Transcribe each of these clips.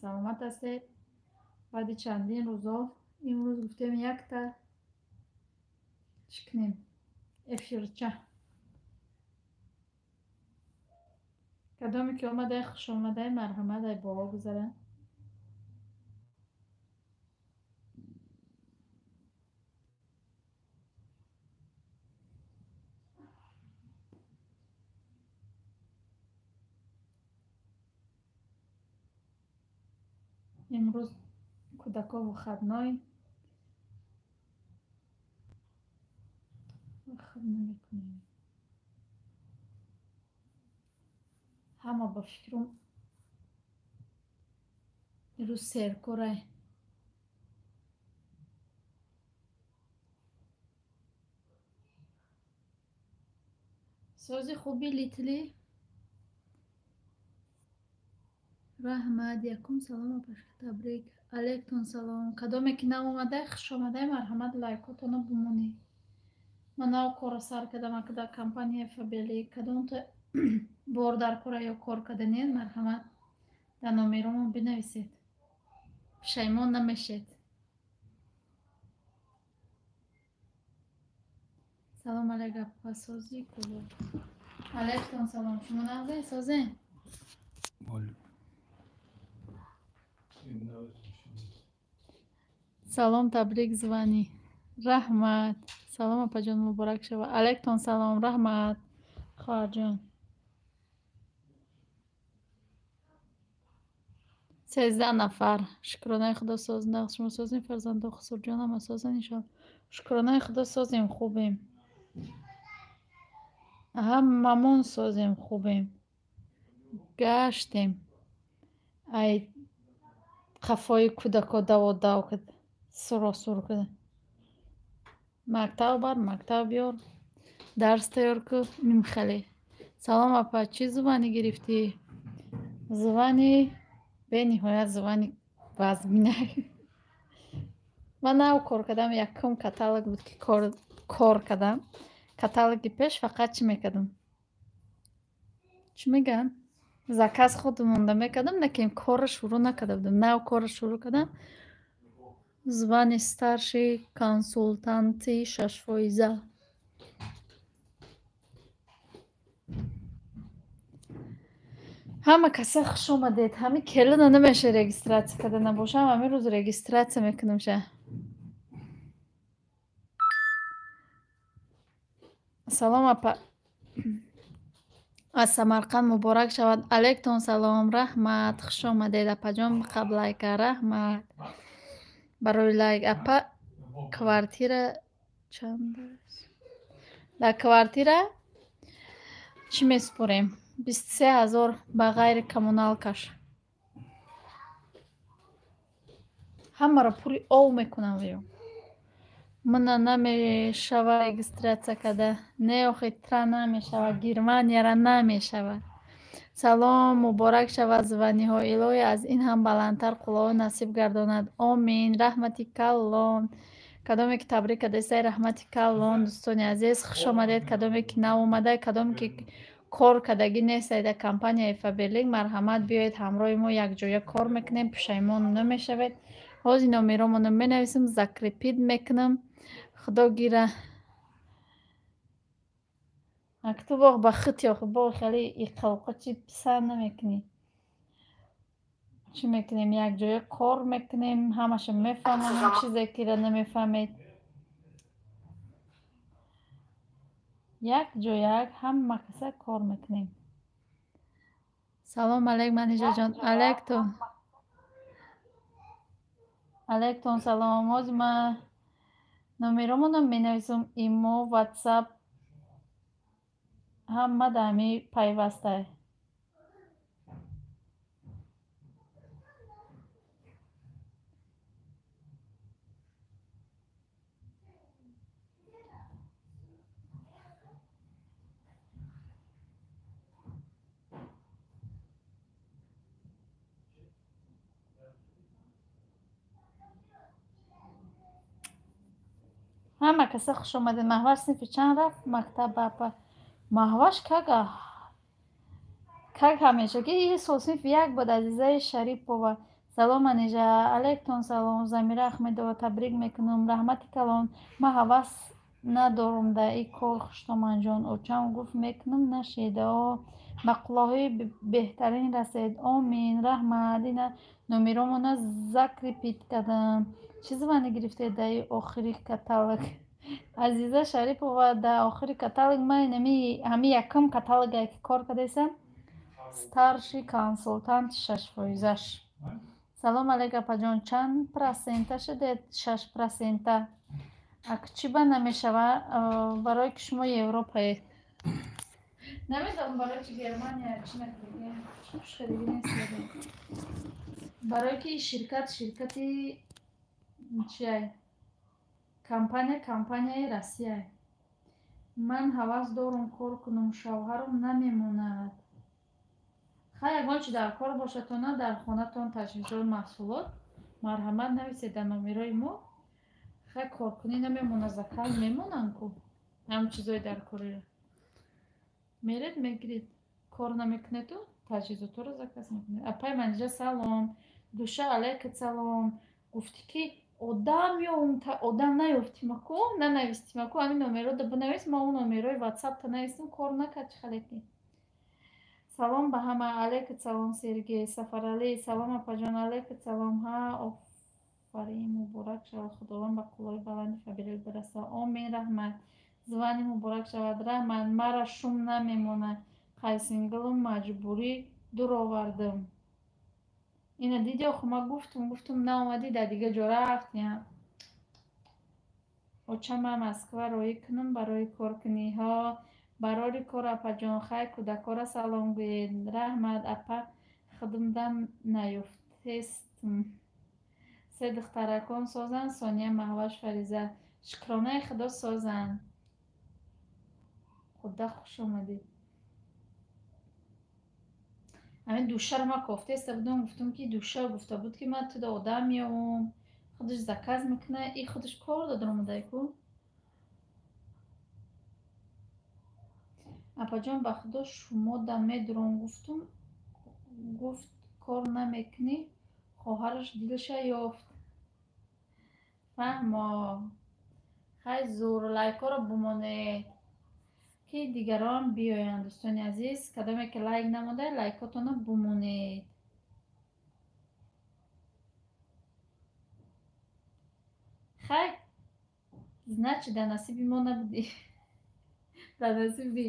Саломат ҳастед. Баъди чандин рӯзо имрӯз гуфтем якта чӣ кунем? Эфирча. Кадоме ки омадай, хушомадай, марҳамат, ай боло гузаранд. Имрӯз кӯдако выходной. Выход намекунем. Ҳама ба фикрум ирӯз серкорай. Сози хуби литли. Раҳмат. Якум салом апашка, табрик. Алейкум салом. Кадоме ки нав омадай, хушомадай, марҳамат, лайкотонро бимонед. Ман нав корро сар кардам дар компанияи Фаберлик. Кадомто бор дар кора ё кор карданед, марҳамат, дар номеромон бинависед. Пушаймон намешед. Салом алейк апа, сози кулоб. Алейкум салом. Шумо нағзед, созен? Салом, табрик звани. Раҳмат. Салом апаҷон, муборак шава. Алейкум салом, раҳмат, хоҳарҷон. 13 нафар. Шукронаи Худо соз нағз. Шумо созем, фарзандо, хусурҷон ҳама созан иншоалло. Шукронаи Худо созем, хубем. Ҳамамон созем, хубем. Гаштем. Ай қафои кӯдако даводав кад, суросур када. Мактаб бар, мактаб биёр, дарс тайёр ку, нимхеле. Салом апа, чӣ звани гирифтӣ? Звани бениҳоят звани вазминай. Ман нав кор кардам, якум каталог буд ки кор кардам. Каталоги пеш фақат чӣ мекардам? Чӣ мегӯям? Заказ худ монда мекардам, лекин корро шурӯъ накарда будам. Нав корро шурӯъ кардам. Звани старший консултанти шашфоиза. Ҳама каса хуш омадед. Ҳами келина намеша регистратсия карда набошам, ҳамин рӯз регистратсия мекунам ша. Салом апа. Аз Самарқанд муборак шавад. Алейкум салом, раҳмат, хуш омадед апаҷон, қаблайка, раҳмат. Барои лайк апа, квартира чанд аст? Дар квартира чӣ месупорем? 23 000 ба ғайри коммуналкаш. Ҳамаро пури ов мекунам ё. Мана намешава регистратсия карда. Не охи, тра намешава, Германияра намешава. Салом, муборак шавад званиҳо. Илоҳӣ аз ин ҳам баландтар қуллаҳо насиб гардонад. Омин. Раҳмати калон. Кадоме ки табрик кардастай, раҳмати калон, дӯстони азиз, хуш омадед. Кадоме ки нав омада, кадоме ки кор кардагӣ нестай дар компанияи Фаберлик, марҳамат, биёед ҳамроҳи мо, якҷоя кор мекунем, пушаймон намешавед. Ҳозир номеромонро менависам, закрепить мекунам. Худо гира. Ак ту боғ ба хит ё боғ хеле иқалқа чи писанд намекунӣ. Чӣ мекунем? Якҷоя кор мекунем, ҳамаша мефаҳмонем, чизе кира намефаҳмед. Якҷоя ҳама каса кор мекунем. Салом алейк, Манижаҷон. Алейктон. Алейктон салом. Ҳозир ман номеромонро менависам, имо, ватсап ҳама дар ҳамин пайвастай. Ҳама каса хуш омадед. Маҳваш синфи чанд рафт мактаб апа? Маҳваш как ҳамешагӣ сол синфи як буд. Азизаи Шарипова. Салом, Манижа. Алейкум салом. Замира Ахмедова, табрик мекунам. Раҳмати калон. Ман ҳавас надорам дар ин кор, хуштоманҷон. Очам гуфт мекунам, нашед. Ба қуллаҳои беҳтарин расед. Омин. Раҳмат. Ина номеромона закрепить кардам. Чӣ звание гирифтед дар ин охири каталог? Азиза Шарипова, дар охири каталог ман ҳами якум каталогае ки кор кардесам, старший консултанти шашфоизаш. Салом алейк, апаҷон. Чанд процента шудед? 6%. Ак чӣ ба намешава? Барое ки шумо Европаед. Намедонам барои чи Германия чӣ накардиги. Хушкадиги нест. Барое ки ширкат ширкати чиай? Компания компанияи Россияй. Ман ҳавас дорум кор кунам, шавҳарам намемонад. Хай, ягон чи дар кор бошадтона дар хонатон таҷҳизот, маҳсулот, марҳамат, нависед дар номерои мо. Хай, коркунӣ намемонад, заказ мемонанд ку. Ҳам чизои дар кориро. Меред, мегиред. Кор намекунеду таҷҳизотҳоро заказ мекунед. Апай Манижа, салом. Душа, алейкум салом. Гуфтӣ ки одам одам наёфтимаку, нанавистимаку, ҳамин номеро бинавис, ма он номерои ватсапта навистим, кор накард, чӣ халеки. Салом ба ҳама. Алейкум салом, Сергей Сафаралӣ. Салом, апаҷон. Алейкум салом. Ҳа, офарин, муборак шавад. Худованд ба қуллаҳои баланди Фаберлик бирасад. Омин, раҳмат. Звание муборак шавад. Раҳмат. Мара шум намемонад. Қайсингилам маҷбурӣ дур овардам. Ина диди, охо, ма гуфтум, гуфтум, наомадӣ, дар дигар ҷо рафт. Оча, ман Москва роҳӣ кунам барои коркуниҳо. Барори кор, апаҷон. Хай, кӯдакҳоро салом гӯед. Раҳмат, апа, хидмдам наёфтестм. Се духтаракон созанд: Сония, Маҳваш, Фариза. Шукронаи Худо, созанд. Худо, хуш омадед. Ҳамин душаро ман кофтеста будам, гуфтам ки душа гуфта буд ки ман туда одам меёвам, худаш заказ мекунад, и худаш кор дод омадай ку. Апаҷон, ба Худо шумо да медурам, гуфтум, гуфт кор намекунӣ, хоҳараш дилша ёфт. Фаҳмо. Хай, зур, лайкҳоро бумонед, ки дигарон биёянд. Дӯстони азиз, кадоме ки лайк намонда, лайкотонро бумонед. Хай, значит, дар насиби мо набудӣ. Дар насиби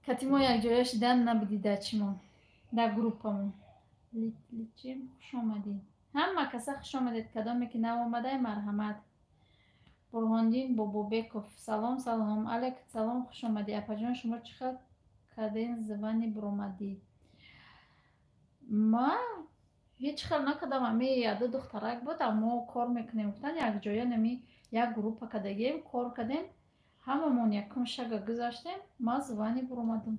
кати мо якҷоя шидан набудӣ, дар чимон, дар группамон. Литличим, хуш омадед. Ҳама каса хуш омадед. Кадоме ки нав омадай, марҳамат. Бурҳондин Бобобеков, салом, салом. Алейкум салом, хуш омадӣ. Апаҷон, шумо чӣ хел карден, звание буромадӣ? Ма ҳеҷ хел накардам. Ами яду духтарак буд, мо кор мекунем гуфтан, якҷоя нами як группа кардагием, кор кардем, ҳамамон якум шага гузаштем, ман звание буромадам.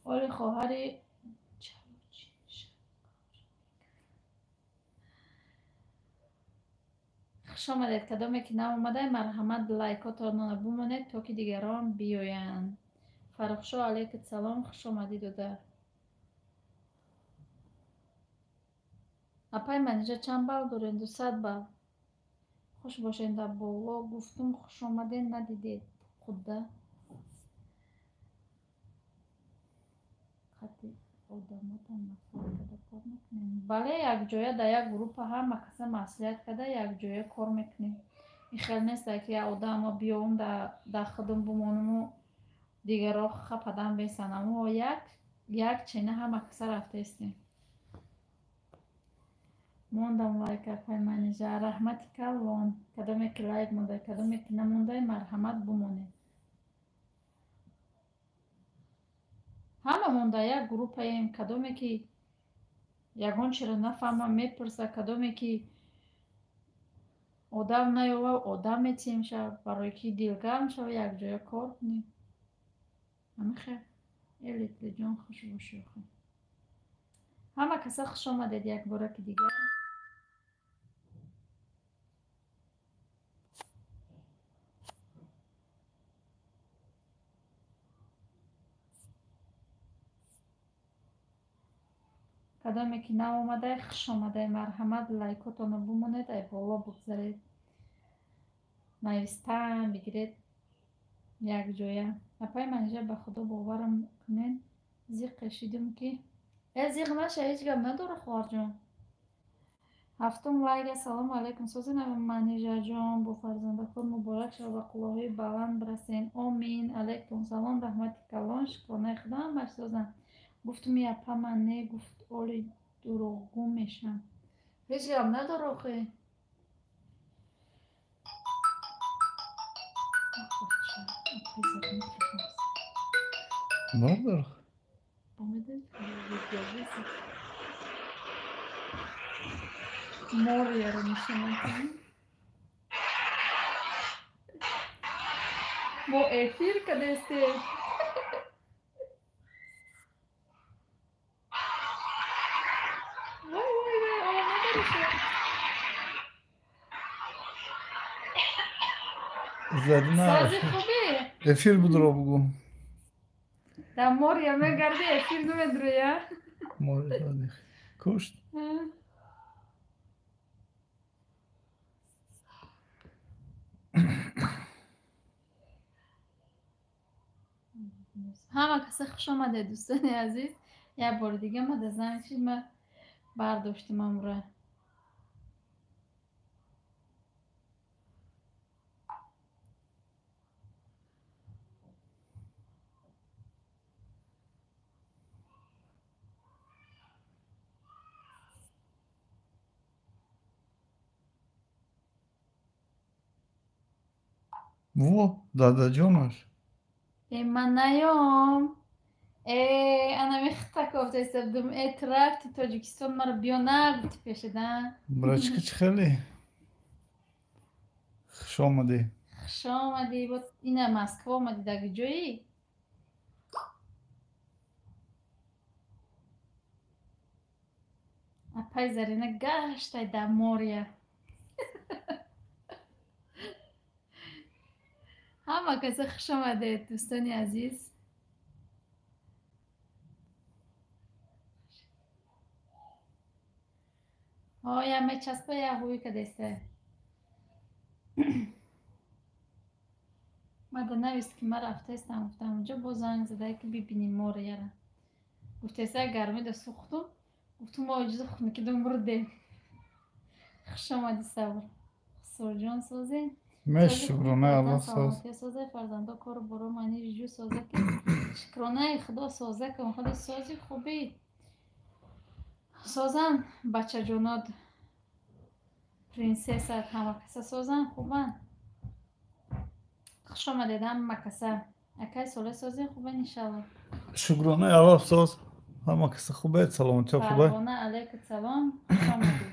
Оли хоҳари хуш омадед. Кадоме ки нав омадай, марҳамат, лайкотонро бумонед, то ки дигарон биёянд. Фаррухшо, алейкум салом, хуш омадӣ, додар. Апай Манижа, чанд балл доред? 200 балл. Хуш бошед. Дар боло гуфтум хуш омадед, надидед. Худда қати одамотон маслиҳат карда кор мекунем? Бале, якҷоя дар як группа ҳама каса маслиҳат карда якҷоя кор мекунем. Ин хел нест, ки як одамо биёвум, дар худам бумонуму дигарро хападан бесанам. Мо як як чена ҳама каса рафтаистем. Мондам лайк, апай Манижа. Раҳмати калон. Кадоме ки лайк мондай, кадоме ки намондай, марҳамат, бумонед. Ҳамамон дар як группаем. Кадоме ки ягон чиро нафаҳмам, мепурса, кадоме ки одам наёва, одам метиҳем ша, барои ки дилгарм шава, якҷоя кор кунем. Ҳамин хел. Элитлиҷон, хуш бошӣ. Охир, ҳама каса хуш омадед якбора ки дигар. Кадоме ки нав омадай, хуш омадай, марҳамат, лайкотонро бимонед, ай боло бигзаред. Навистан бигиред якҷоя. Апаи Манижа, ба худо боварам кунед, зиқ кашидим ки зиқ наша, ҳеҷ гап надора, хоҳарҷон. Ҳафтум лайк. Ассалому алайкум, сози Манижаҷон, бо фарзандакон муборак шава, ба қуллаҳои баланд бирасен. Омин. Алайкум салом, раҳмати калон, шукронаи худо, ҳамаш созам. Гуфтум япа ман не, гуфт оли дурӯғгӯ мешам. Ҳеҷ гап надора охе. Надор. Моряро нишон. Мо эфир кадесте. Вай, вай, вай, ова надоришо. Задина. Сози хубе? Эфир будро бугу. Да моря мегарди, эфир намедруя. Море задих. Кушт. Ҳама каса хуш омадед, дӯстони азиз. Як бори дига ма да занг шид, ма бардоштим амра. Во, дадаҷонаш. Э, ман наём. Э, ана мехта кофтаистабдум. Э, ту рафти Тоҷикистон, маро биё нагуфти пешеда. Брачка, чӣ хеле? Хуш омадӣ. Хуш омадӣ. Ина Москва омадӣ, дар ҷои? Апай Зарина гаштай дар моря. Ҳама каса хуш омадед, дӯстони азиз. Я мечаспа, я ҳуй кадеста. Мада навист ки ман рафтаистам, гуфтам унҷо боз занг задае ки бибинем моряра. Гуфтаиста гармида сӯхтум, гуфтум мо иҷоза хунукидум мурдем. Хуш омадӣ, Сабр. Хусурҷон, созем? Меш, шукронаи Аллоҳ, соз. Созе, фарзандо, кору боро мани ҷу созе ки шукронаи худо созе кун, худи сози хубӣ. Созан бачаҷонот, принсессат, ҳама каса созан, хубанд. Хуш омадед ҳама каса. Акай Соле, созен, хубен, иншалло. Шукронаи Аллоҳ, соз. Ҳама каса хубе, саломатиё хубе. Парвона, алайкум салом, хуш омадед.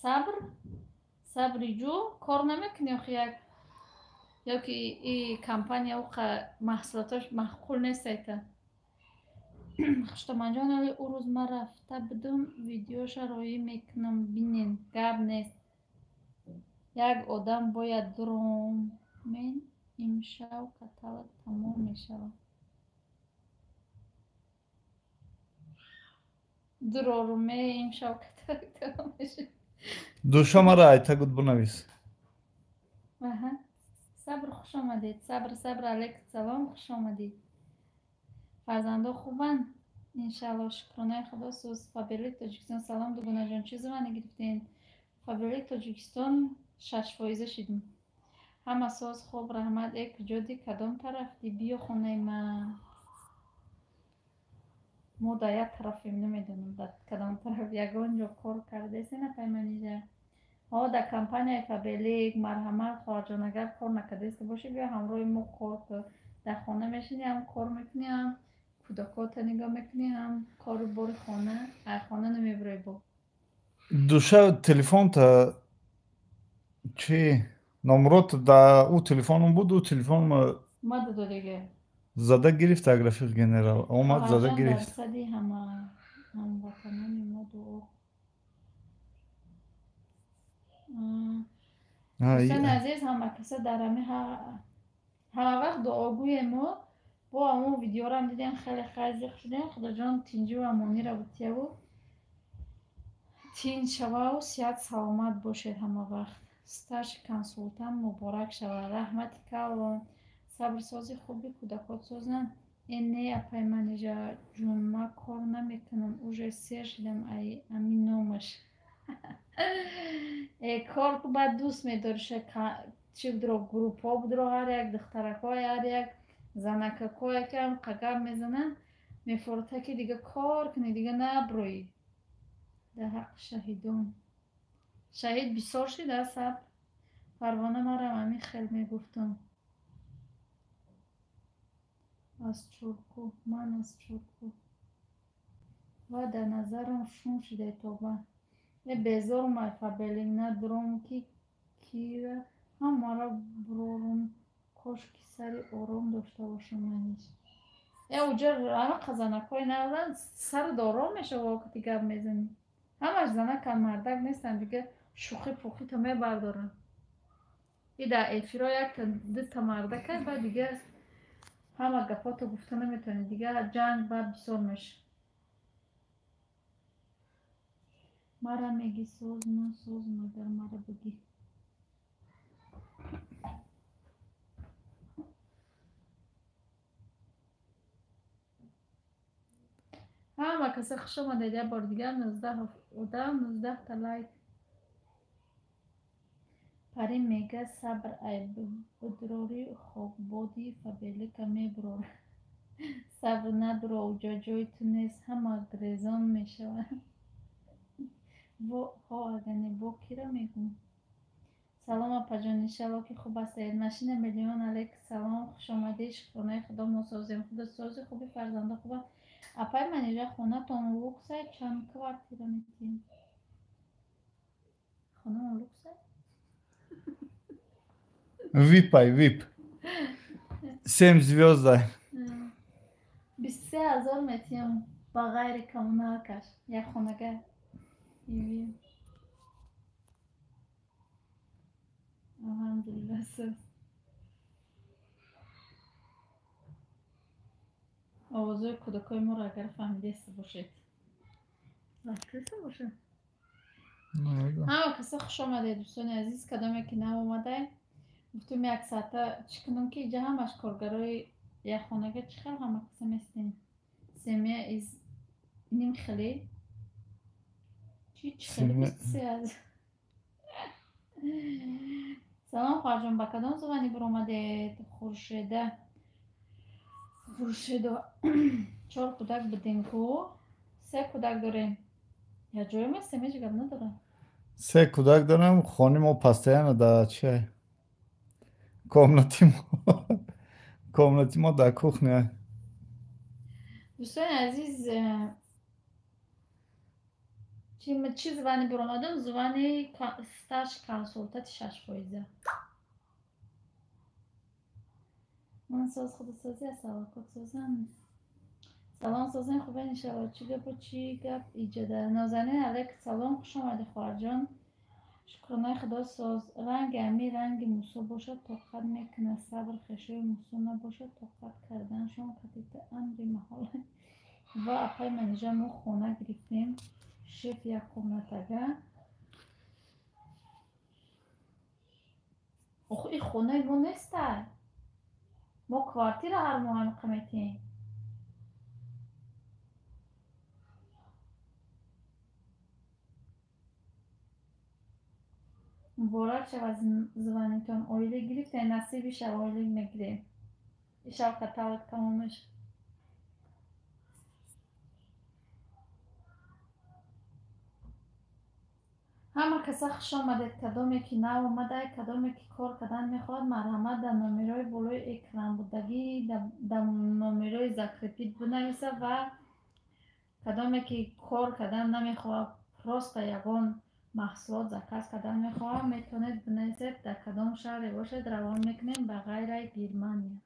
Сабр, Сабри ҷу, кор намекунӣ охи як ё ки и компания уқа маҳсулотош маъқул нест айта. Хуштоманҷон, оли ӯ рӯз ман рафта будум, видеоша роӣ мекунам, бинен, гап нест. Як одам бояд дуромен, имшав каталог тамом мешавад. Дуроруме, имшав каталог тамом мешавад. Душа, мара айта гуд бинавис. Аҳа. Сабр, хуш омадед. Сабр, Сабр, алайкум салом, хуш омадед. Фарзандо хубанд? Иншалло, шукронаи худо соз. Фаберлик Тоҷикистон, салом, дугонаҷон, чӣ звание гирифтед? Фаберлик Тоҷикистон 6 фоиза шидем. Ҳама соз, хуб, раҳмат. Э, куҷоди, кадом тарафди? Биё хонаи ман. Мо дар як тарафем, намедонам дар кадом тараф. Ягон ҷо кор кардаесен, апай Манижа? Ҳо, дар компанияи Фаберлик, марҳамат, хоҳарҷон, агар кор накардаиста бошӣ, биё ҳамроҳи мо кор кун. Дар хона мешинӣ, ҳам кор мекунӣ, ҳам кӯдакота нигоҳ мекунӣ, ҳам кору бори хона, аз хона намебурӣ бо. Душа, телефонта чи номрот да ӯ телефоном буд, ӯ телефон Ма дододига. Зада гирифт, як рафиқ генерал омад, зада Хоҳарҷон, дар гирифт. сади ҳама ҳамватанони мо дуо. Дӯстони азиз, ҳама каса дар ҳами ҳама вақт дуогӯе мо. Бо ҳамон видеорам дидем, хеле хайзиқ шудем. Худоҷон тинҷиву амонира бутияву тинҷ шававу сиҳат саломат бошед ҳама вақт. Старший консултант муборак шавад. Раҳмати калон. Сабрсози хуби кӯдакот созанд. Э не, апай Манижа ҷун, ман кор намекунам, уже сер шидам ай ами номаш. Э кор ку баъд дӯст медориша, чӣ будро, группҳо будро, ҳар як духтаракҳое, ҳар як занакакое ки ҳам гап мезананд, мефорота ки дига кор кунӣ, дига наброӣ. Дар ҳаққи шаҳидон. Шаҳид бисёр шида, Сабр? Парвона марам ҳамин хел мегуфтам. Аз Чоркӯҳ, ман аз Чоркӯҳ. Ва дар назарам шум шидай тоба. Э безорум ай Фаберлик, надуром ки кира ҳамаро бурорум, кошки сари ором дошта бошам маниш. Э уҷа ҳама занакҳои нағзанд, сарат ором мешава вақти гап мезанӣ. Ҳамаш занакан, мардак нестанд, дига шӯхӣ пӯхито мебардоранд. И дар эфирҳо якта дута мардакай, баъд дига ҳама гапҳото гуфта наметавонӣ, дига ҷанг баъд бисёр мешавад. Мара мегӣ соз, ман созм, агар мара бигӣ. Ҳама каса хуш омадед як бори дигар, 19 одам, 19та лайк. Парин мега сабр ай будрори хокбоди Фаберлика мебурорад. Сабр надуро, уҷа ҷои ту нест, ҳама грезон мешавад. Ҳо ага не, бо киро мегӯм? Салом апаҷон, иншалло ки хуб ҳастед. Машина миллион алейк салом, хуш омадед. Шукронаи Худо мо созем. Худо сози хуби, фарзандо хубанд. Апай Манижа, хонатон луксай, чанд квартира метиҳем? Хонаон луксай? Вип ай, вип. 7 звёзд ай. 23 000 метиҳам ба ғайри коммуналкаш. Як хонага. Алҳамдулилла соз. Овозҳои кӯдакҳои моро агар фаҳмидеста бошед. Рафтеста бошед? Ҳама каса хуш омадед, дӯстони азиз, кадоме ки нав омадаед. Гуфтем як соата чӣ кунам ки иҷа ҳамаш коргарои як хонага чӣ хел ҳама каса местем. Семья из ним хеле чӣ чӣ хеле 23 000. Салом хоҳарҷон, ба кадом звание буромадед? Хуршеда. Хуршедо чор кӯдак будем ку? Се кӯдак дорем. Як ҷое местем, ҳеҷ гап надорам. Се кӯдак дорем, хони мо постоянно дар чиай? Комнати мо дар кухня. Дӯстони азиз, чӣ звание буромадам? Звание старший консультанти 6%. Ман соз худосозӣ аст, аллакот созам. Салом созем, хубен иншалло. Чӣ гапу чӣ гап иҷода? Нозанин алейк салом, хуш омадӣ хоҳарҷон. Шукронаи Худо соз. Ранги ами ранги Мусо бошад, тоқат мекунад. Сабр хешои Мусо набошад, тоқат карданашон катита амри маҳол. Ва апай Манижа, мо хона гирифтем. Шеф як комнатага. Охи ин хонаи мо нестай. Мо квартира ҳар моҳ ҳамиқа метиҳем. Муборак шавад звание тон. Ойлик гирифтем, насиби шав ойлик мегирем. Ишав каталог тамом мешавад. Ҳама каса хуш омадед, кадоме ки нав омадай, кадоме ки кор кардан мехоҳад, марҳамат дар номерои болои экран будагӣ, дар номерои закрепить бинависа ва кадоме ки кор кардан намехоҳад, просто ягон маҳсулот заказ кардан мехоҳад, метавонед бинависед, дар кадом шаҳре бошед, равон мекунем ба ғайраи Германия.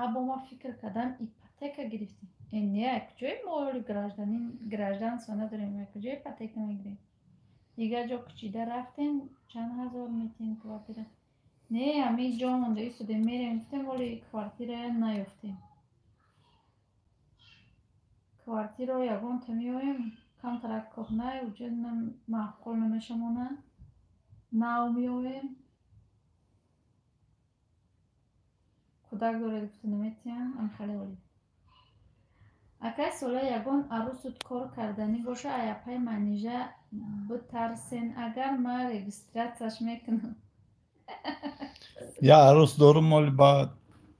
Або ма фикр кардам ипотека гирифтем. Э не, куҷои мо гражданин гражданство надорем, куҷо ипотека мегирем? Дигар ҷо кӯчида рафтем, чанд ҳазор метиҳем квартира. Не, ҳамин ҷо монда истодем, мерем гуфтем, вале квартира наёфтем. Квартираро ягонта меоем, камтарак кӯҳнай, уҷа маъқул намешамона. Нав меоем. Кӯдак доред гуфта наметиҳам, амхеле олӣ. Акай сола ягон арӯсут кор карданӣ боша, аяпай Манижа битарсен, агар ман регистратсияш мекунам. Я арӯс дорум, оли баъд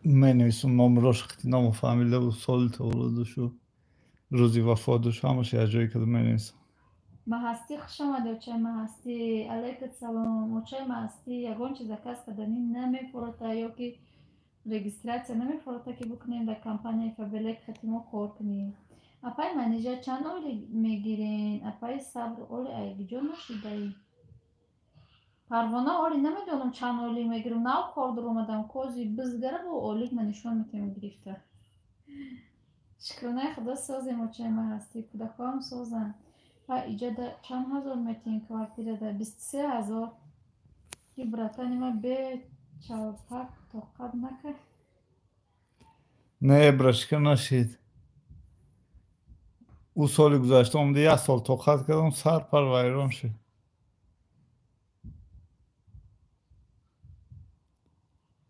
менависум номрош, хати ному фамилияву соли таваллудушу рӯзи вафотуш, ҳамаш як ҷое када менависам. Маҳастӣ, хуш омадӣ, очаи Маҳастӣ. Алайкум салом. Очаи Маҳастӣ, ягон чиз заказ карданӣ намефурӯта ё ки регистратсия намефурӯта, ки бикунем дар компанияи Фаберлик хати мо кор кунем. Апай Манижа, чанд оли мегирен? Апай Сабр, оли айгиҷо нашидаӣ? Парвона, оли намедонам чанд оли мегирам, нав кор даромадам, кози бизгара бо олик ма нишон метавонем гирифта. Шукронаи Худо созем, очаи Маҳастӣ, кӯдакҳоам созанд. Ва иҷода чанд ҳазор метиҳем квартирада? 23 000. Ки братани ма бе чалпак тоқат накард. Не, брашка нашид. Ӯ соли гузашта омада як сол тоқат кардам, сар пар вайрон шуд.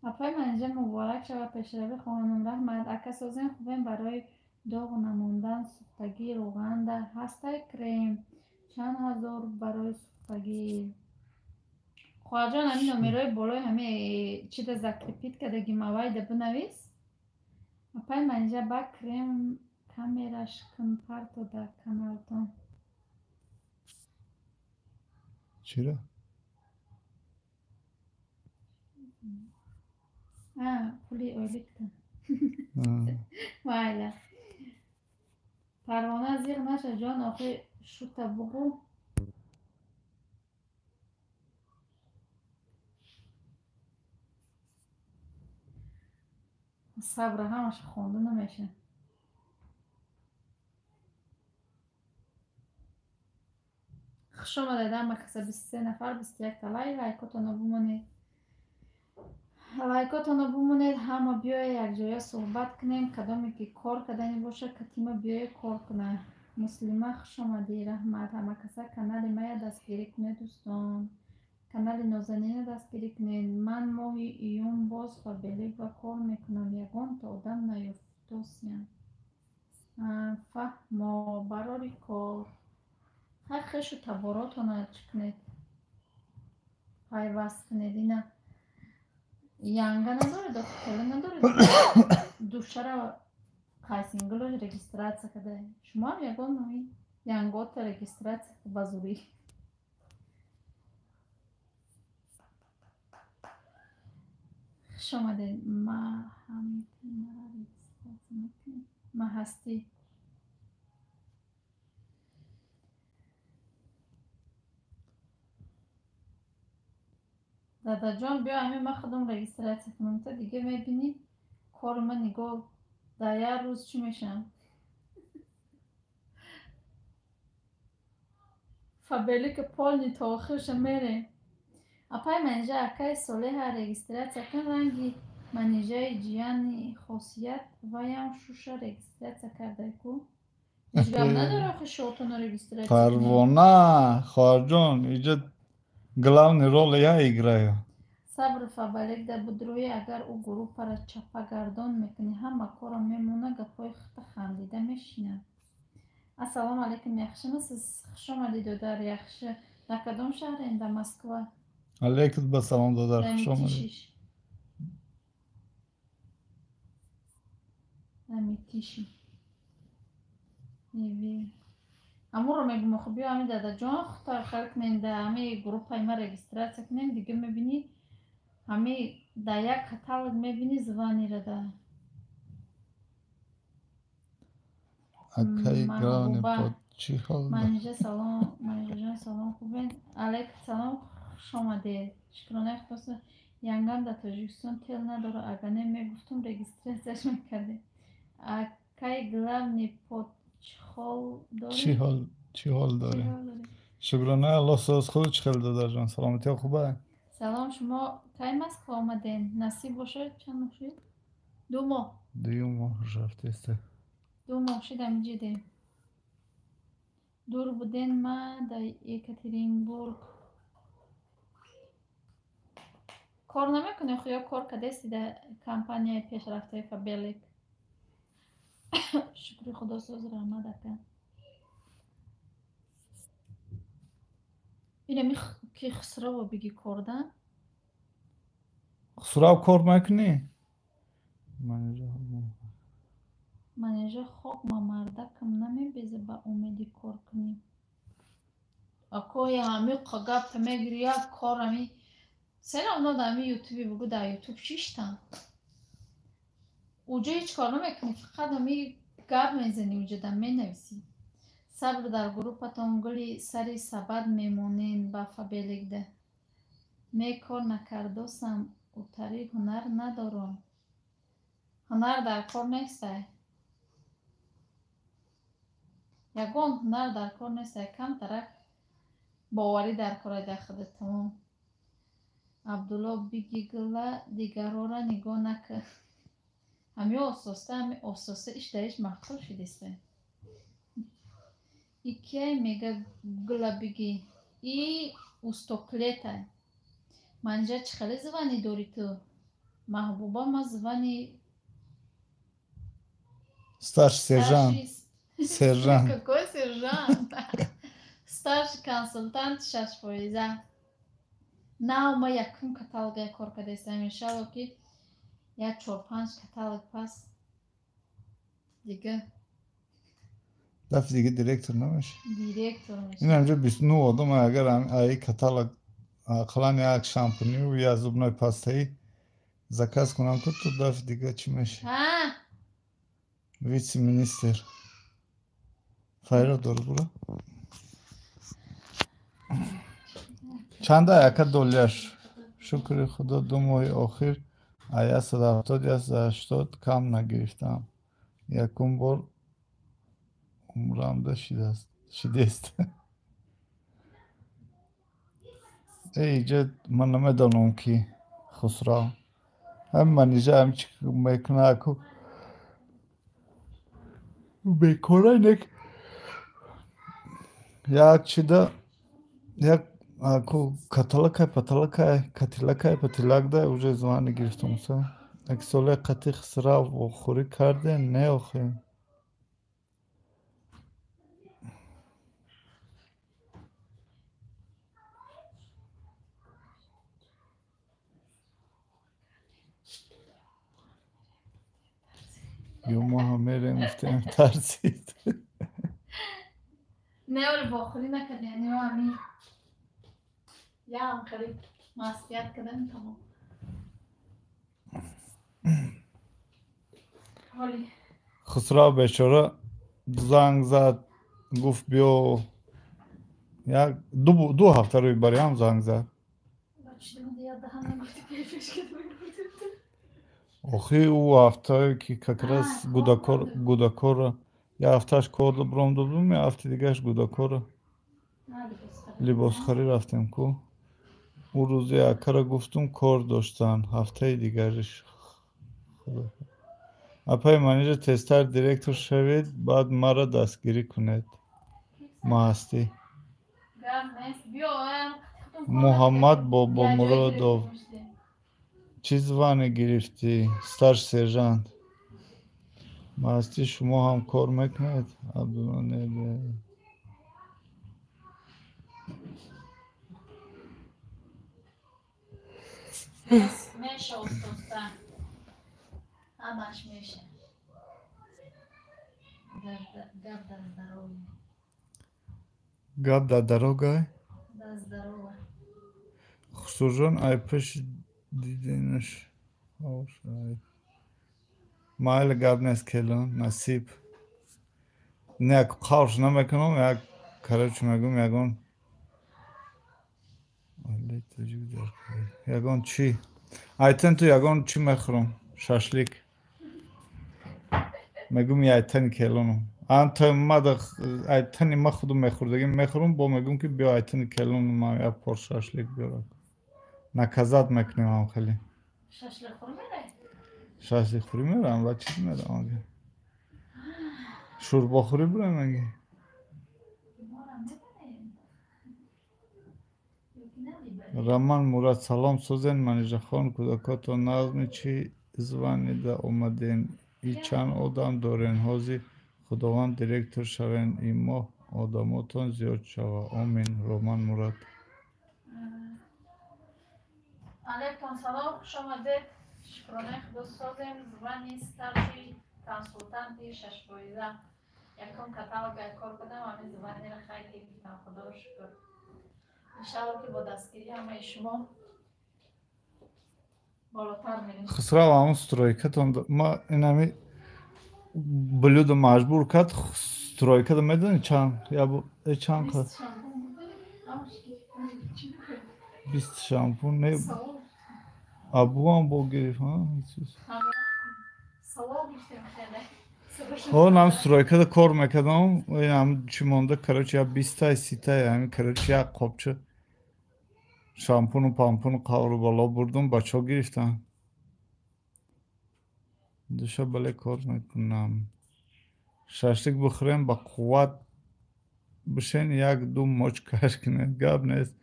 Апай Манижа, муборак шавад пешравӣ хонум, раҳмат. Ака созем, хубем, барои доғ намондан сӯхтагӣ роғанда ҳастай крем чанд ҳазор барои сӯхтагӣ? Хоҳарҷон, ҳамин номерои болои ҳами чида закрепить кардаги мавайда бинавис. Апай Манижа, ба крем камераш кун парто дар каналтон. Чиро? Пули ойликтон. Майла. Парвона, зиғ наша ҷон, охи шута бугӯ. Сабра ҳамаша хонда намеша. Хуш омадед ҳама каса, 23 нафар, 21 та лайк, лайкотонро бимонед. Лайкотонро бимонед, ҳама биёе якҷоя суҳбат кунем, кадоме ки кор карданӣ боша, катима биёе кор куна. Муслима, хуш омадӣ, раҳмат. Ҳама каса канали мая дастгирӣ кунед, дӯстон. Канали Нозанина дастгирӣ кунед. Ман моҳи июн боз Фаберлик ба кор мекунам, ягонта одам наёфтосиям. Фаҳмо, барори кор. Хай хешу таборотона чӣ кунед? Пайваст кунед. Ина янга надоред, охи надоред. Душара қайсинглош регистратсия карда. Шумоам ягон янгота регистратсия ба зурӣ. Хуш омадед. Ма ҳамти мара регистратсия мекунед? Ма ҳастӣ. Дадаҷон, биё ҳамин ман худам регистратсия кунам, та дига мебинӣ кори ман нигоҳ дар як рӯз чӣ мешавам. Фаберлика полный то охирша мерем. Апай Манижа, акаи Солеҳа регистратсия кун, ранги Манижаи ҷияни хосият ваям шуша регистратсия кардай ку. Ҳеҷ гап надора охи шотоно регистратсия. Парвона, хоҳарҷон, иҷа главный роль я играю. Сабр, Фаберлик да будрои, агар ӯ группара чапагардон мекунӣ, ҳама корро мемона, гапҳои хата хандида мешинад. Ассалому алайкум, яхшимисиз? Хуш омадӣ, додар, яхши. Дар кадом шаҳрен? Дар Москва. Алайкум басалом, додар, хуш омадӣ. Дар Митиши. Амуро мегӯм, охи биё ҳамин дадаҷон худтар хел кунем, дар ҳамин группаи ма регистратсия кунем, дига мебинӣ ҳамин дар як каталог мебинӣ званира да. Акаи главный под чӣ ҳол? Манижа салом, Манижаҷон салом, хубен? Алайкум салом, хуш омадед. Шукронаи Худо, янгам дар Тоҷикистон тел надора, агар не мегуфтум регистратсияш мекардем. Акаи главный под чӣ ҳол доред? Чӣ ҳол дорем? Шукронаи Аллоҳ, соз худ чӣ хел, додарҷон? Саломатиҳо хуб? Салом, шумо кай Москва омаден? Насиб бошад, чанд моҳ шуд? 2 моҳ. 2 моҳ рафтеста. 2 моҳ шуд амҷидем. Дур буден ма дар Екатеринбург. Кор намекунӣ ё кор кардасти дар компанияи пешрафтаи Фаберлик? Шукри Худо, соз раҳмат ака. Инами ки Хусраво биги корда? Хусрав кор мекунӣ? Манежа хок ма мардакам намебеза ба умеди кор кунӣ. Акоя ҳами гапта мегири як кор ҳами сера оно дар ҳами ютуби бугу дар ютуб шиштам. Уҷо ҳеҷ кор намекунӣ, фақат ҳами гап мезанӣ, уҷода менависӣ. Сабр дар группатон гули сари сабад мемонен ба Фаберликда. Не кор накардосам, утари ҳунар надорам. Ҳунар дар кор нестай. Ягон ҳунар дар кор нестай, камтарак боварӣ дар корай дар худат тамом. Абдулло биги гула дигарора нигоҳ накун. Ҳами ососта, ҳами ососта иш дар иш маъқул шудистай. И кияй мега гула биги? И устоклетай. Манҷа чӣ хеле звани дорӣ ту? Маҳбуба ма звани Старший сержант. Сержант. Какой сержант? Старший консультант 6%. Нав ма якум каталога кор кардастам. Иншалло ки як 4-5 каталог пас дига. Дафъи дига директор намеши? Директор меши. Ин ҳамҷо 29 одам агар ай каталог ақаллан як шампунию як зубной пастаи заказ кунам, ку ту дафъи дига чӣ меши? Вице-министр. Файро дор бура? Чанда яка доляш? Шукри Худо, 2 моҳи охир аз 170-180 кам нагирифтам. Якум бор умрамда шидест. Иҷа ман намедонам ки Хусрав. Ҳам манижа ҳам чӣ мекуна аку бекора нек як чида як аку каталакай паталакай катилакай патилакда уже звани гирифтумса. Як соле қати Хусрав вохӯрӣ кардем, не охе. Ё мо ҳам мерем гуфтем тарсид. Не, оли вохӯрӣ накардем, ё ҳами ям хеле маслиҳат кардем тамом. Хусрав бечора занг зад, гуфт биё як ду ҳафта рӯи бариам занг зад. Охи ӯ ҳафтае ки как раз гудакора як ҳафтааш кор биром додум, як ҳафти дигааш гудакора либосхарӣ рафтем ку. Ӯ рӯзи акара гуфтум кор доштан, ҳафтаи дигариш. Апаи манижа тезтар директор шавед, баъд маро дастгирӣ кунед. Маҳастӣ. Муҳаммад Бобомуродов. Чӣ зване гирифтӣ? Старший сержант. Маҳастӣ, шумо ҳам кор мекунед? Абдулло не. Меша устоста. Ҳамаш меша. Гап дар здоровье. Гап дар дорогай? Дар здоровье. Хусурҷон, ай пеши диденаш. Майли гап нест келон, насиб. Не, як қавш намекунам, як короче мегӯм, ягон ягон чӣ. Айтен ту ягон чӣ мехӯрам? Шашлик. Мегӯм айтени келонам. Анта мада айтени ма худум мехӯрдагим мехӯрам, бо мегӯм ки биё айтени келонам ман як пор шашлик биёрам. Наказать мекунем ҳам хеле. Шашликхӯрӣ мерай? Шашликхӯрӣ мерам ва чиз мерам аги. Шӯрбохӯрӣ бурам аги. Роман Мурад салом созен Манижахон кӯдакотон нағзми чӣ званида омаден и чанд одам дорен ҳозир Худованд директор шавен и моҳ одамотон зиёд шава. Омин. Роман Мурад. Алейкум салом, хуш омадед. Шукронаи Худо созем. Звани старший консултанти шашфоиза. Якум каталога кор кардам, ҳамин званиро хай гирифтам, Худоро шукр. Иншалло ки бо дастгирии ҳамаи шумо болотар мерем. Хусрав ҳамун стройкатон ма инами блюдо маҷбур кард стройкада медонӣ чанд чанд 20 шампун не абуам бо гирифт ҳо нам стройкада кор мекардам инам чӣ монда короче я 20-тай 30-тай ҳамин короче як қопча шампуну пампуну қавру бало бурдум бачаҳо гирифтанд. Душа бале кор мекунам. Шашлик бихӯрем ба қувват бишен як ду моч каш кунед. Гап нест.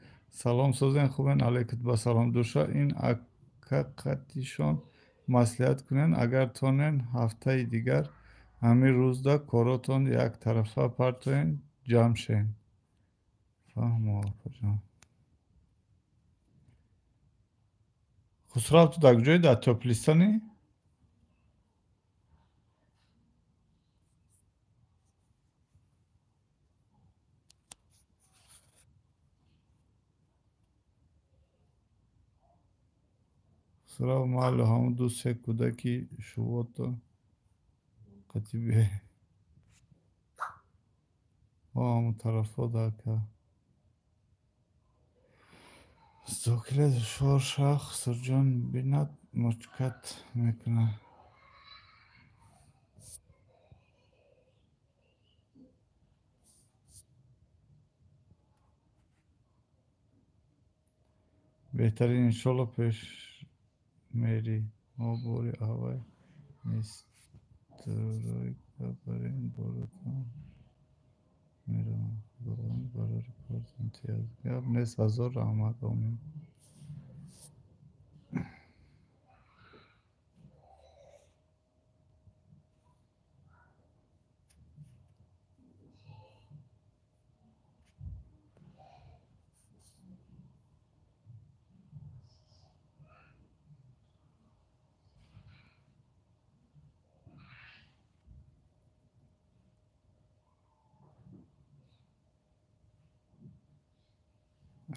Салом созен хубен алейкум ба салом. Душа ин ака қатишон маслиҳат кунен агар тонен ҳафтаи дигар ҳамин рӯзда коротон як тарафа партоен ҷамъ шен. Фаҳмо апаҷон. Хусрав ту дар куҷои дар Тёплистони? Хусрав майли ҳамун ду се кӯдаки шувото қатӣ биёй. О ҳамун тарафҳо дака. Зокира душвор шава Хусурҷон бинад мочкат мекунад. Беҳтарин иншолло пеш мерӣ. Мо бори аввал стройка бар ин боротон меравам. Худованд барори кортон тиҳад. Гап нест ҳазор раҳмат. Омин.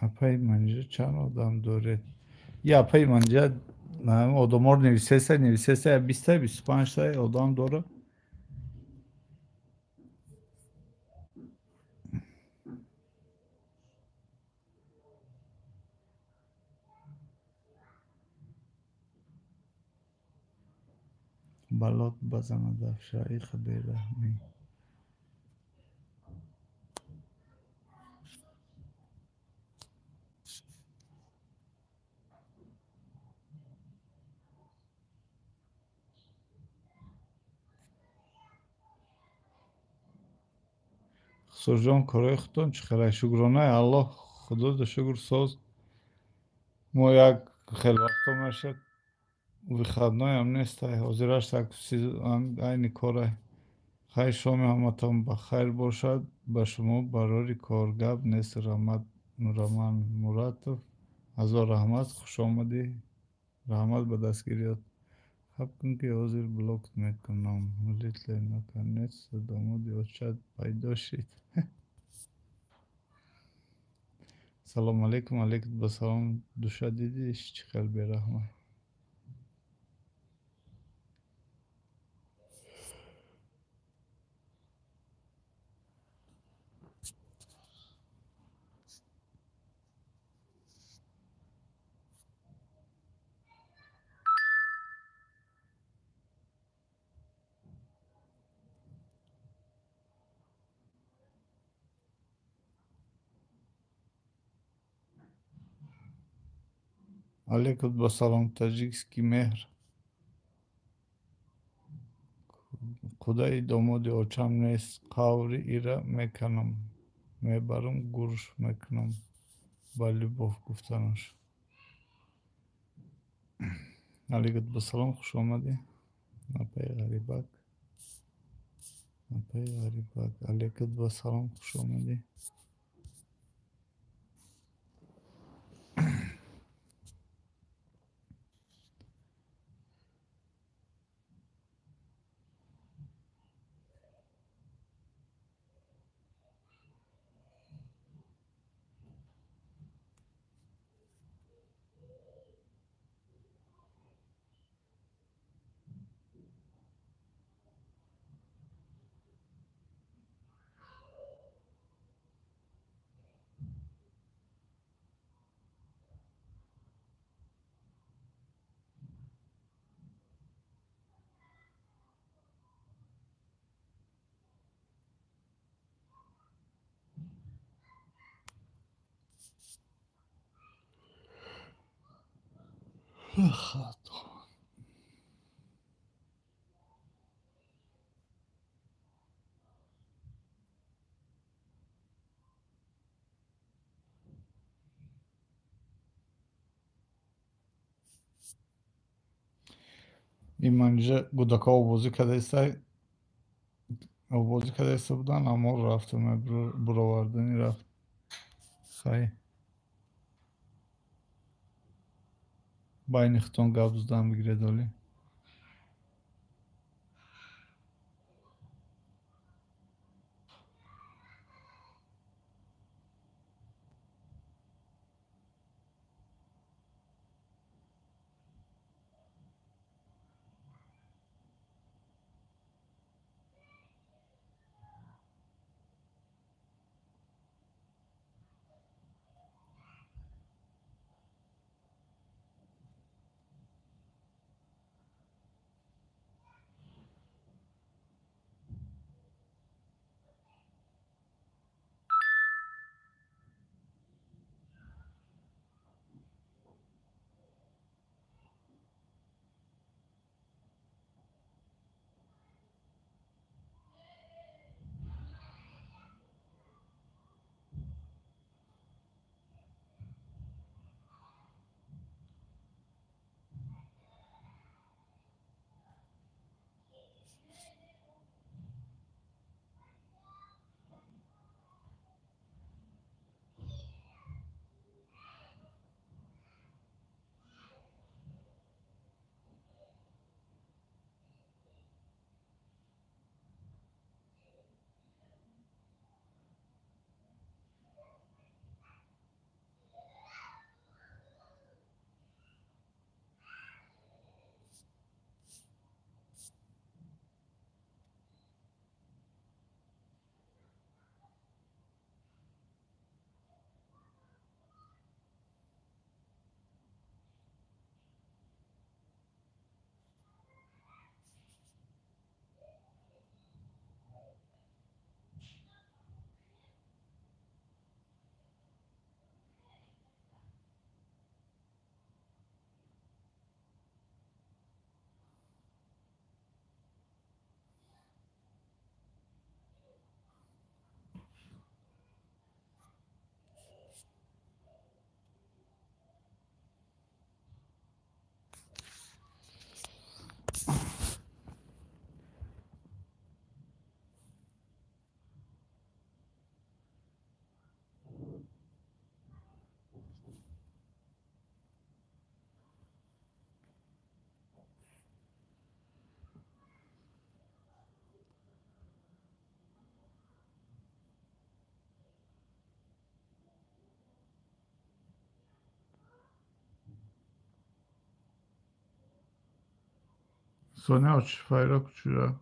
Апаи Манижа чанд одам доред? Я апаи Манижа одаморо нависеса, нависеса, 20-та, 25-та одам дорад. Балот базанад афша, иха бераҳмӣ. Хусурҷон корҳои худтон чӣ хел? Шукронаи Аллоҳ, Худоро шукр соз. Мо як хел вақто мешад выходноям нестай, ҳозираш айни корай. Хайр шоми ҳаматон ба хайр бошад. Ба шумо барори кор. Гап нест. Роман Муратов ҳазор раҳмат, хуш омадӣ. Раҳмат ба дастгириёт. Хаб кун ки ҳозир блок мекунам. Литле наконец домоди очат пайдо шид. Салом алейкум, алейкум ба салом. Душа дидӣ чӣ хел бераҳма. Алейкум ба салом, таҷикский меҳр. Худаи домоди очам нест, қаври ира меканам, мебарам, гурш мекунам. Ба любов гуфтанаш. Алейкум ба салом, хуш омадӣ. Апаи ғарибак. Апаи ғарибак. Алейкум ба салом, хуш омадӣ. Ин манижа гудака овозӣ кадаиста буданд, аммо рафтам буроварданӣ рафт. Хай. Байни хитон гап задан бигиред олӣ. Соня очифайра кучура.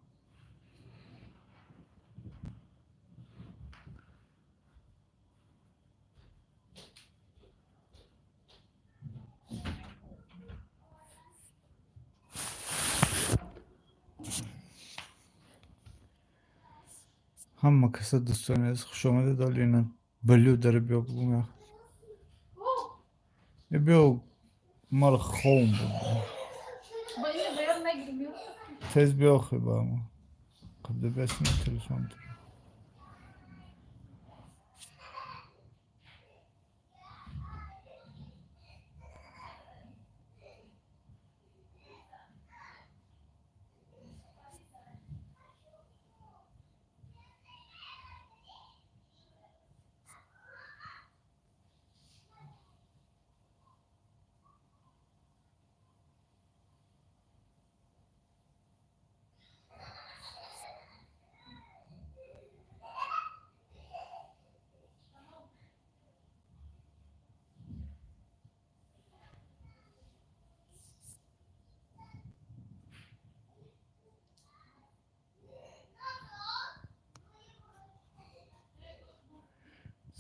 Ҳама каса дӯстони азиз хуш омадед. Олина блю дара биё бугум. Биё Мара хом буд. Тез биё охи ба мо. Қабда бесми телефон.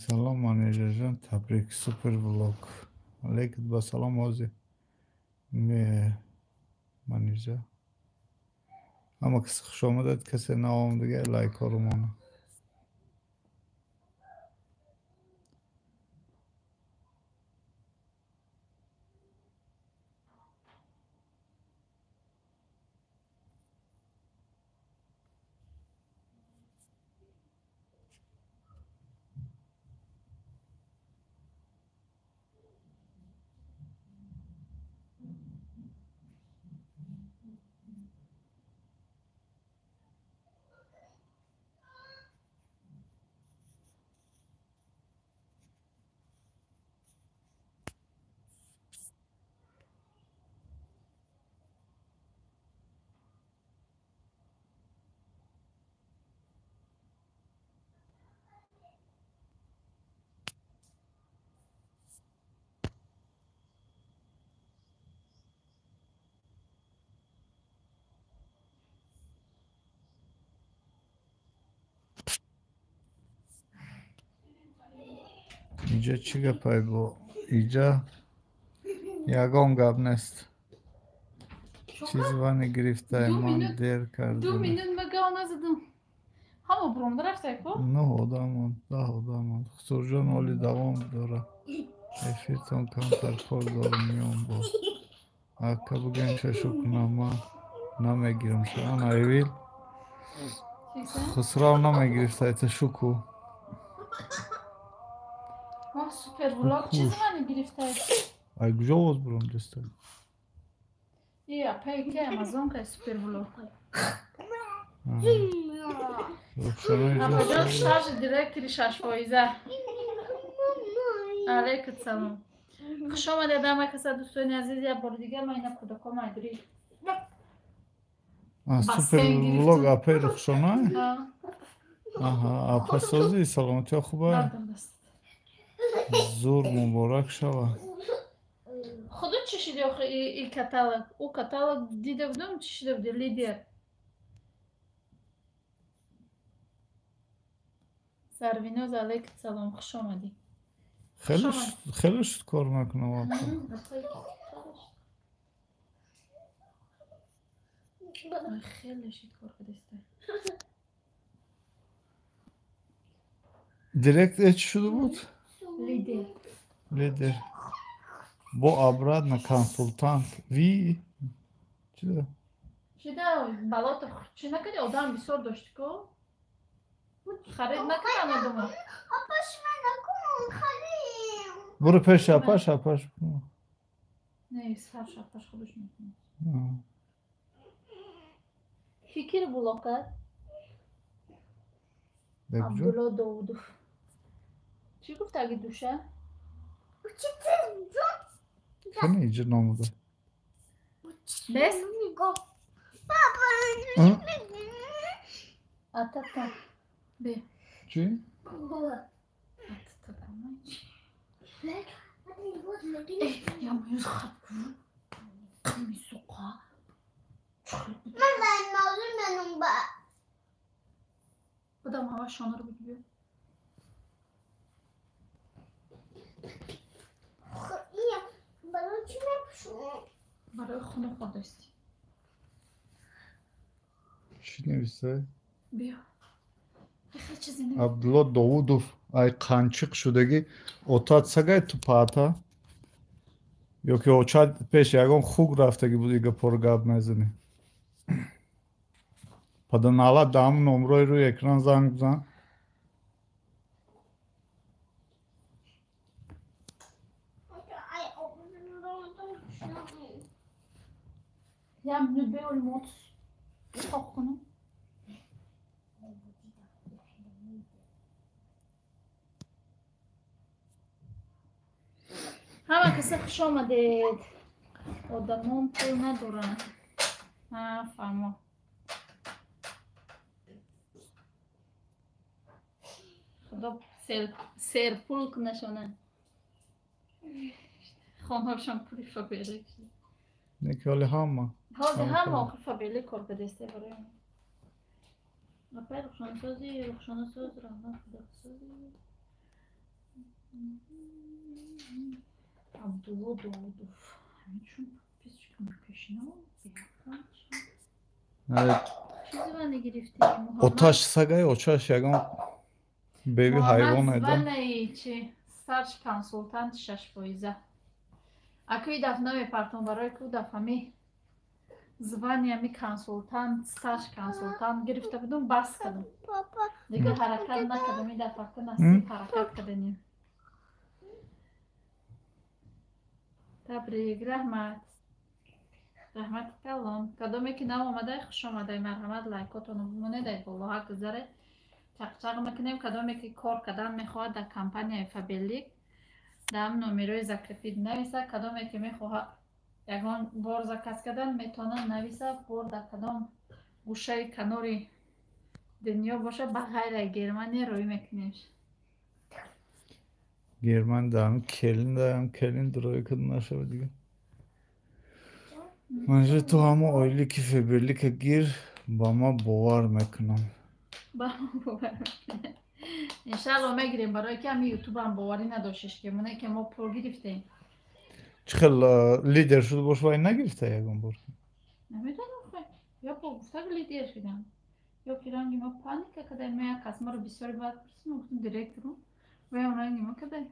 Салом манежаҷон, табрик, супер влог. Алейкум ба салом ози. Манежа. Ҳама каси хуш омадед, касе наомадага лайкҳоро монад. Иҷа чӣ гапай бо? Иҷа ягон гап нест. Чиз вани гирифтай, ман дер кардам. 2 минут мага назадам. Ҳама буромда рафтай ку? 9 одамон, 10 одамон. Хусурҷон оли давом дора. Эфиртон камтар кор дорам, меом бо. Ака бугем шашу кунам, ман намегирам. Ана эвил. Хусрав намегирифтай, та шуку. Супер влог чиз мани гирифтай? Ай куҷо овоз бурам дестай? И апай ки Амазонка супер влог. Апаҷон шаш директори 6%. Алейкум салом. Хуш омадед ҳама каса дӯстони азиз, як бори дигар ман ина кӯдаком айдурӣ. Супер влог апай Рухшона? Аҳа, апа созӣ, саломатиё хуба? Зур муборак шава. Худу чӣ шиди охи и каталог? Ӯ каталог дида будам, чӣ шида буди? Лидер. Сарвиноз алейкум салом, хуш омадӣ. Хеле шуд кор мекунам апа. Хеле шуд кор кардистай. Директ чӣ шуда буд? Лидер. Лидер. Бо обратно консултант. Ви чида? Чида балото чӣ накарди? Одам бисёр дошти ку? Харид накардан одама. Апаш ман накун, харид. Буро пеш апаш, апаш. Не, сарш апаш худаш мекунад. Фикр блока. Абдулло Довудов. Чӣ гуфт аги душа? Кани иҷа номуда? Бес? Атата. Бе. Чӣ? Атата. Я мою хапку. Мисуқа. Будам ҳава шонаро бигир. Барои хунук хӯрдастӣ. Чӣ нависай? Биё. Абдулло Довудов ай қанчиқ шудагӣ отат сагай ту паата. Ё ки очат пеш ягон хук рафтагӣ буди, гапоро гап мезанӣ. Паданалат да ҳамун номрои рӯи экран занг бизан. Як минут беоли мот тоқ кунам. Ҳама каса хуш омадед. Одамон пул надоранд. Фаҳмо. Худо серпул кунашона. Хонаҳошон пули Фаберлик. Не ки ҳоли ҳама. Ҳоли ҳама охир Фаберлик кор кардааст барои. Апай Рухшонасози, Рухшонасоз, раҳмат Худосози. Абдулло Довудов. Ҳамин подписчикам пешино. Чизи ване гирифтӣ? Оташ сагай, очаш ягон беби ҳайвон айда. Ванаи чи? Старш консултант 6%. Акӯи даф намепартом барои ку даф ҳами звани ҳами консултант, старш консултант гирифта будум, бас кардам. Дига ҳаракат накардам, ин даф вақта насиб ҳаракат карданем. Табрик, раҳмат. Раҳмати калом. Кадоме ки нав омадай, хуш омадай, марҳамат лайкотонро бимонед, ай болоҳа гузаре. Чақчақ мекунем. Кадоме ки кор кардан мехоҳад дар компанияи Фаберлик, дар ҳам номерои закрепит нависа. Кадоме ки мехоҳад ягон бор заказ кардан, метавонад нависа. Бор дар кадом гӯшаи канори дунё бошад, ба ғайр аз Германия рӯй мекунем. Герман даам келин даам келин дурой кад нашава дига. Манже ту ҳамо ойлики Фаберлика гир, ба ма бовар мекунам. Ба ма бовар мекунам. Иншаалло мегирем, барое ки ҳами ютубам боварӣ надоштеш, ки моне ки мо пул гирифтем. Чӣ хел лидер шуд бош вай нагирифта ягон бор? Намедонам хай. Ё бо гуфтаг лидер шудам. Ё ки ранги ма паника кадай, ма як кас маро бисёри баъд пурсидам, гуфтам директору. Вай ранги ма кадай.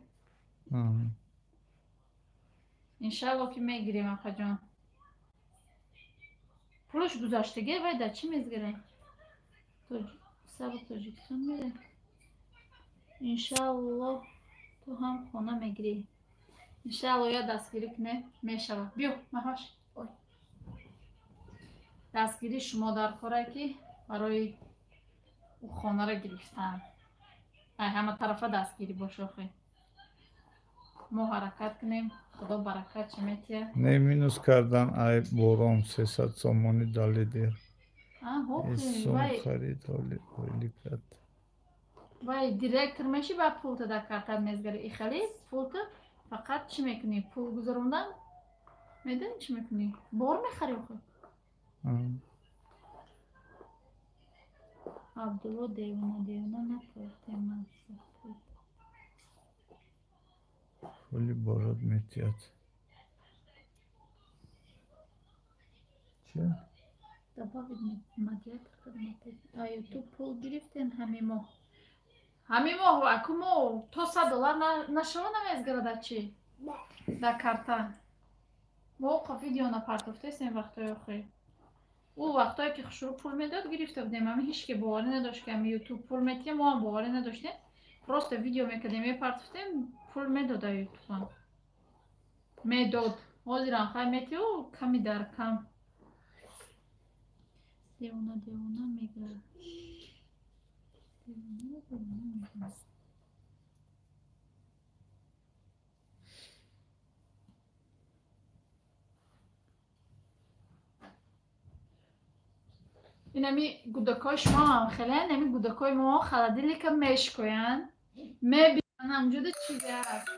Иншаалло ки мегирем, акаҷон. Пулаш гузаштагӣ вай дар чӣ мезгирем? Саб Тоҷикистон мерем. Иншаалло ту ҳам хона мегирӣ. Иншаалло я дастгирӣ кунем, мешавад. Биё, маҳваш. Ой. Дастгирии шумо дар коре ки барои ӯ хонаро гирифтан. Ай ҳама тарафа дастгирӣ бош охи. Мо ҳаракат кунем, худо баракат чӣ метиҳад. Не минус кардан ай бором 300 сомонӣ дар лидер. Сум харид ҳоли ойликат. Вай директор мешӣ, баъд пулта дар картат мезгари. Ихали пулта фақат чӣ мекунӣ? Пул гузарондан медонӣ чӣ мекунӣ? Бор мехарӣ охи. Абдулло девона девона напортем ман. Пули борот метиҳад. Чӣ? Добавить модератор кадом. А ютуб пул гирифтен ҳами моҳ. Ҳами моҳ аку мо то $100 нашава намезгарада чӣ? Дар карта. Мо оқа видео напартофтесем вақтои охир. Ӯ вақтое ки хушрӯ пул медод гирифта будем. Ҳами ҳеч ки боварӣ надошт ки ҳами ютуб пул метиҳад, мо ҳам боварӣ надоштем. Просто видео мекардем, мепартофтем, пул медода ютубам. Медод. Ҳозирам хай метиҳ, ками дар кам. Девона девона мегӯяд. Девона девона мегӯяд. Инами гудакҳои шумо ҳам хеле, инами гудакҳои мо холодильника мешкоянд, мебинанд ҳамҷода чизе ҳаст.